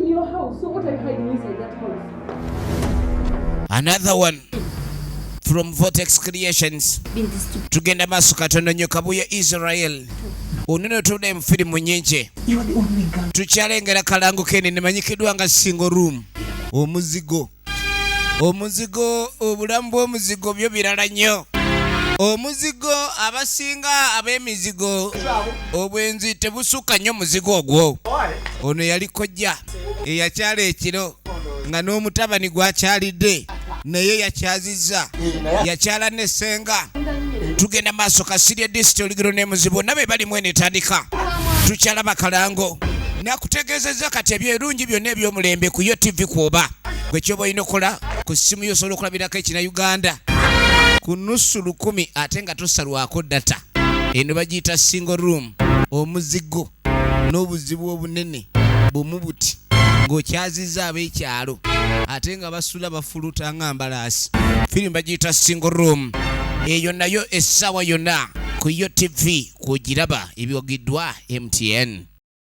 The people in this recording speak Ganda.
in your house. So what are you hiding inside that house? Another one from Vortex Creations. Tugenda maaso katono nnyo. Kabuye Israel onene otudde mu firimu nnyingi. Tukyalengera kalango kene nemanyikiddwa nga Single Room. Omuzigo, omuzigo, obulamu bw'omuzigo byo birala nnyo. Omuzigo, abasinga ab'emizigo, obwenzi tebusukka nnyo muzigo ogwo. Ono yali kojja eyakyala ekiro nga n'omutabani gwakyalidde naye yakyazizza, yakyala ne ssenga. Tugenda maaso. Kasirye Disiti, oligiro n'emuzibu bonna be balimu. Eno etandika tukyalaba kalango. Nakutegeezezza kati ebyerungi byonna eby'omulembe ku Yo TV kwoba gwe kyoba olina okukola ku ssimu yo, osobola okulabirako ekina Uganda ku nusu 1000 ate nga tosalwako data. Eno bagiyita Single Room. Omuzigo n'obuzibu obunene bumu buti ng'okyazizza ab'ekyalo ate nga basula bafuluta nga mbalaasi. Firimu bagiyita Single Room. Eyo nayo essaawa yonna ku Yo TV kwogiraba, ebiwagiddwa MTN.